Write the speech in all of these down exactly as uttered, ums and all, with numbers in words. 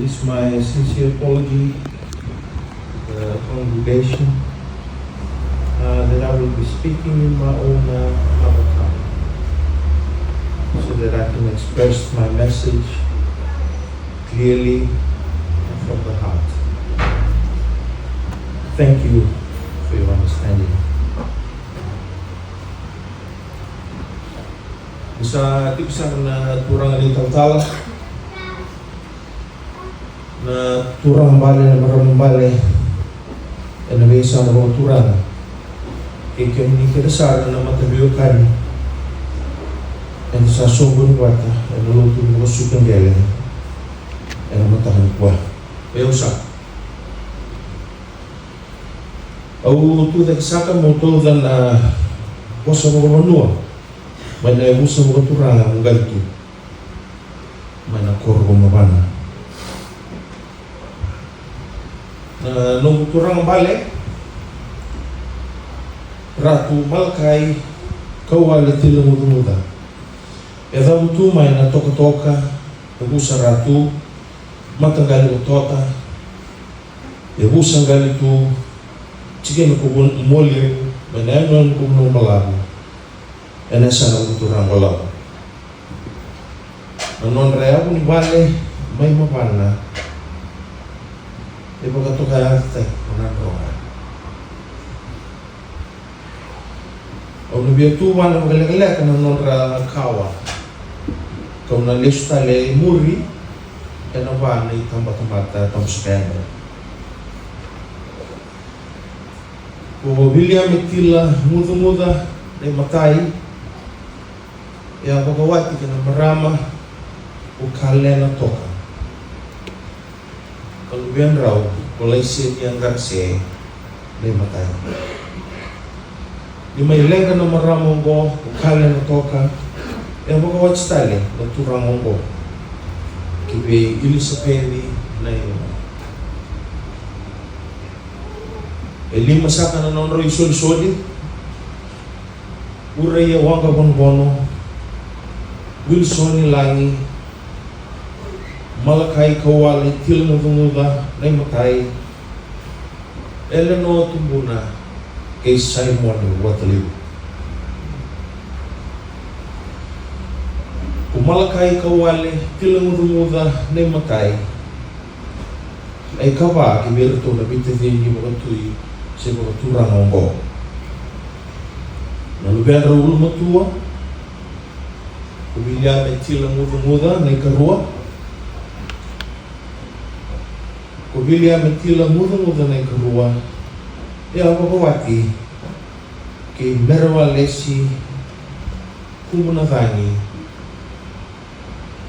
It's my sincere apology to the congregation, uh, that I will be speaking in my own, uh, mother tongue, so that I can express my message clearly and from the heart. Thank you for your understanding. Ni sa tiko sara na turaga ni talatala, na turaga bale, na marama bale ena veiyasana vakaturaga, kei kemuni kece sara na mataveiwekani eda sa soqoni vata ena lotu ni vakasuka qele ena mataka nikua. Vei au sa Au tucake saka meu tauca na vosa vakavanua mai na yavusa vakaturaga o Qalitu mai na koro o Mavana. Na noqu turaga bale, Ratu Malakai Kauwale Tilagucaguca, e cavutu mai na tokatoka, yavusa Ratu, mataqali o Tota, yavusa Qalitu, tikina ko Mualevu, mai na yanuyanu ko Vanuabalavu, ena yasana vakaturaga o Lau. Na nodra yavu ni vale mai Mavana e vakatokayacataki ko Nadroga. Au na via tuvana vakalekaleka na nodra kawa, kau na lesu tale i muri ena va na itabatamata tabusaka yadra. Ko Viliame Tilagucaguca na imatai, e a vakawati kei na marama ko Kalena Toka. Ka luvedrau ko Laisenia Qarase na imatai. Ni mai leqa na marama oqo ko Kalena Toka, e a vakawati tale na turaga oqo ki vei Ilisapeci na iyau. E lima saka na nodrau isolisoli: Uraia Waqavonovono, Wilisoni Lagi, Malakai Kauwale Tilagucaguca na imatai, Elenoa Tubuna, kei Saimoni Vuatalevu. Ko Malakai Kauwale Tilagucaguca na imatai, na ikava ki vei iratou na veitacini vakatui se vakaturaga oqo. Na luvedrau ulumatua ko Viliame Tilagucaguca na ikarua. Ko Viliame Tilagucaguca na ikarua, e a vakawati kei Merewalesi Kumunacagi,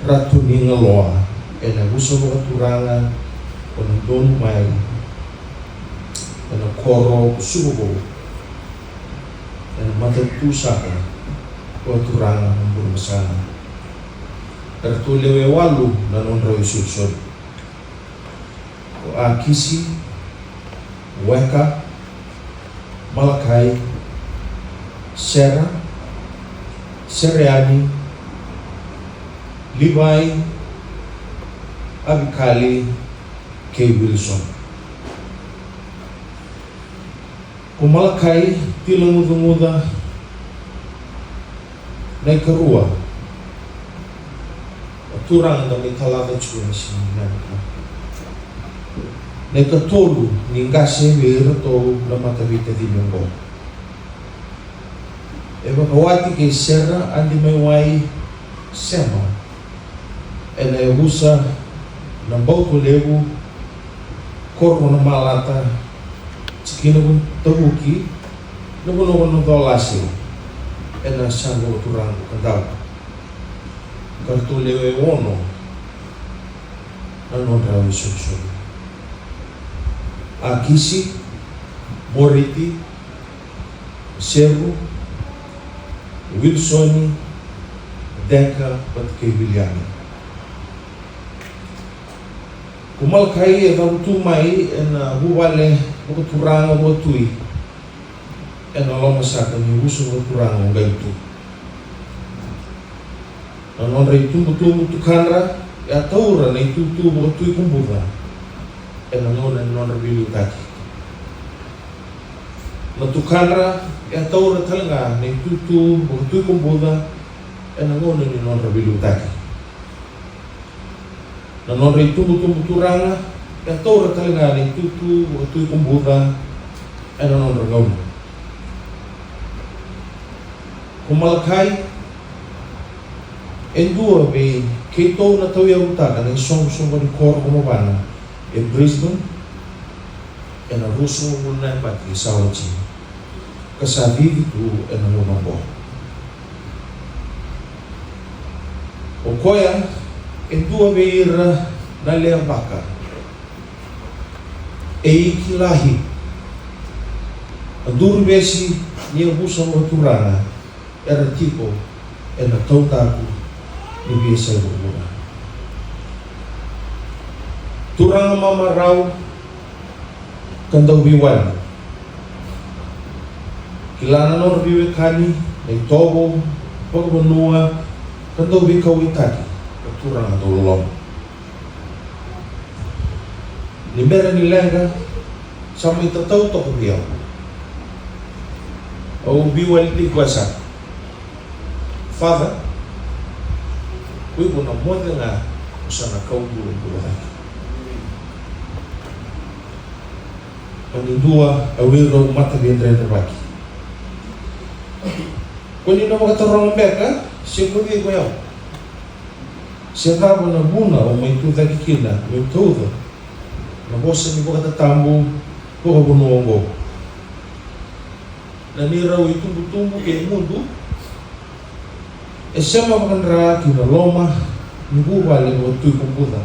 Ratu ni Galoa, ena yavusa vakaturaga ko Nadonumai, ena koro ko Suvavou, ena matanitu saka ko Turaga na Burebasaga. Eratou lewe walu na nodrau isolisoli: ko Akisi, Weka, Malakai, Sera, Sereani, Livai, Avikali, kei Wilisoni. Ko Malakai Tilagucaguca na ikarua, na turaga da mai talaca tiko ena siga ni daidai, na ikatolu ni qase vei iratou na mataveitacini oqo. E vakawati kei Sera Adimaiwai Sema, ena yavusa Nabautulevu, koro Namalata, tikina Tavuki, na vanua ko Nacolase, ena yasana vakaturaga ko Kadavu. Ka ratou lewe ono na nodrau isolisoli: Akisi, Moriti, Seru, Wilisoni, Deka vata kei Viliame. Ko Malakai e cavutu mai ena vuvale vakaturaga vakatui ena loma saka ni yavusa vakaturaga o Qalitu. Na nodra itubutubu tukadra e a taura na itutu vakatui ko Buca ena gauna ni nodra veiliutaki. Na tukadra e a taura tale ga na itutu vakatui ko Buca ena gauna ni nodra veiliutaki. Na nodra itubutubu turaga e a taura tale ga na itutu vakatui ko Buca ena nodra gauna. Ko Malakai e dua vei keitou na tauyavutaka na isoqosoqo ni koro ko Mavana e Brisbane ena ruasagavulu na yabaki sa oti, ka sa cici tu ena gauna oqo. O koya e dua vei ira na lewe vaka e ikilahi na duruvesi ni yavusa vakaturaga era tiko ena taudaku ni veiyasai vuravura. Turaga mamarau ka dauveiwali. Kila na nodra veiwekani na itovo vakavanua ka dauveikauwaitaki na turaga dauloloma. Ni bera ni leqa sa mai tatau toka vei au. Au veiwalitaki koya sara. Father, ko iko na moce ga ko sa na kau bulabula cake. Mani dua au irau mataveidredrevaki. Ko ni na vakataroga beka se ko cei ko yau? Se cava na vuna o mai tucake kina meu tauca na vosa ni vakatatabu vakavanua oqo? Na neirau itubutubu kei mudu e sema vakadra ki na loma ni vuvale vakatui ko Buca.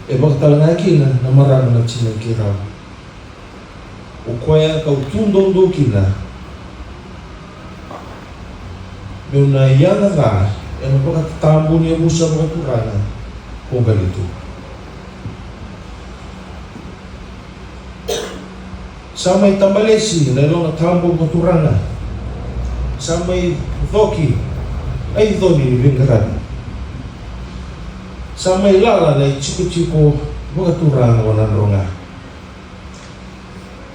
E vakatalega kina na marama na tinai keirau. O koya kau tu doudou kina meu na yaga ca ena vakatatabu ni yavusa vakaturaga ko Qalitu. Sa mai tabalesi na yaloga tabu vakaturaga. Sa mai coki na iconi ni veiqaravi. Sa mai lala na itikotiko vakaturaga o Nadroga.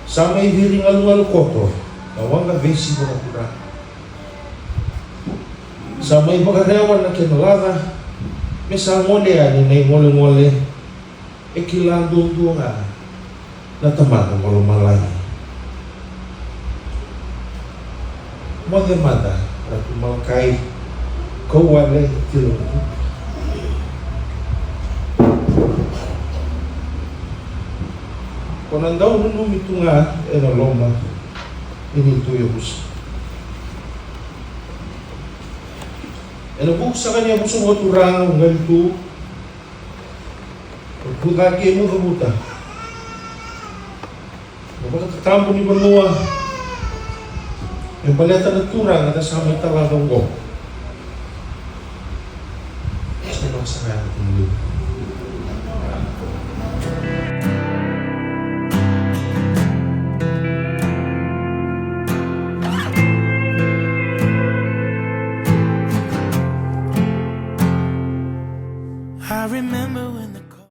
Sa mai virigalugalu koto na waqa vesi vakaturaga. Sa mai vakarewa na kena laca me sa gole yani na igolegole e kila duadua ga na Tamada mai lomalagi. Moce mada Ratu Malakai Kauwale Tilavuku. Ko na dau nanumi tu ga ena loma ni neitou yavusa. Ena vuku saka ni yavusa vakaturaga o Qalitu, o Buca kei Mucavuta, na vakatatabu ni vanua me baleta na turaga da sa mai talaca oqo. Sa na saka ya na kumuliu. I remember when the